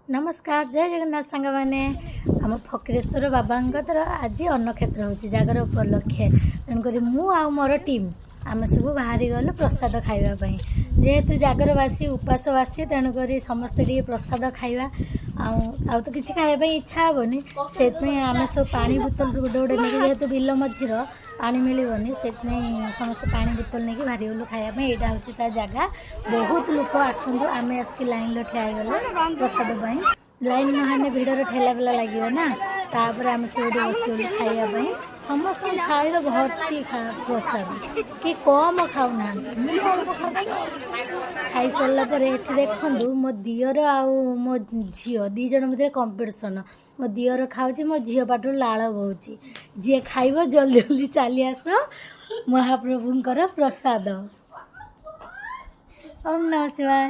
ନମସ୍କାର, ଜୟ ଜଗନ୍ନାଥ ସାଙ୍ଗମାନେ। ଆମ ଫକୀରେଶ୍ୱର ବାବାଙ୍କର ଆଜି ଅନ୍ନକ୍ଷେତ୍ର ହେଉଛି ଜାଗର ଉପଲକ୍ଷେ। ତେଣୁକରି ମୁଁ ଆଉ ମୋର ଟିମ୍ ଆମେ ସବୁ ବାହାରି ଗଲୁ ପ୍ରସାଦ ଖାଇବା ପାଇଁ। ଯେହେତୁ ଜାଗରବାସୀ ଉପାସବାସୀ, ତେଣୁକରି ସମସ୍ତେ ଟିକେ ପ୍ରସାଦ ଖାଇବା। ଆଉ ଆଉ ତ କିଛି ଖାଇବା ପାଇଁ ଇଚ୍ଛା ହେବନି। ସେଥିପାଇଁ ଆମେ ସବୁ ପାଣି ବୋତଲ ସବୁ ଗୋଟେ ଗୋଟେ ନେଇକି, ଯେହେତୁ ବିଲ ମଝିର ପାଣି ମିଳିବନି, ସେଥିପାଇଁ ସମସ୍ତେ ପାଣି ବୋତଲ ନେଇକି ବାହାରିଗଲୁ ଖାଇବା ପାଇଁ। ଏଇଟା ହେଉଛି ତା ଜାଗା। ବହୁତ ଲୋକ ଆସନ୍ତୁ। ଆମେ ଆସିକି ଲାଇନ୍ରେ ଠିଆ ହେଇଗଲୁ ପ୍ରସାଦ ପାଇଁ। ଲାଇନ୍ ନହେଲେ ଭିଡ଼ରେ ଠେଲା ପେଲା ଲାଗିବ ନା। ତାପରେ ଆମେ ସବୁ ଏଠି ବସିଗଲୁ ଖାଇବା ପାଇଁ। ସମସ୍ତଙ୍କ ଥାଳିର ଭର୍ତ୍ତି ପ୍ରସାଦ, କି କମ୍ ଖାଉନାହାନ୍ତି। ମୁଁ ଅଳ୍ପ ଖାଉଛି। ଖାଇସାରିଲା ପରେ ଏଠି ଦେଖନ୍ତୁ, ମୋ ଦିଅର ଆଉ ମୋ ଝିଅ 2 ଜଣ ଭିତରେ କମ୍ପିଟିସନ୍। ମୋ ଦିଅର ଖାଉଛି, ମୋ ଝିଅ ପାଟିରୁ ଲାଳ ବୋହୁଛି। ଯିଏ ଖାଇବ ଜଲ୍ଦି ଜଲ୍ଦି ଚାଲି ଆସ, ମହାପ୍ରଭୁଙ୍କର ପ୍ରସାଦ। ଓମ୍ ନମଃ ଶିବାୟ।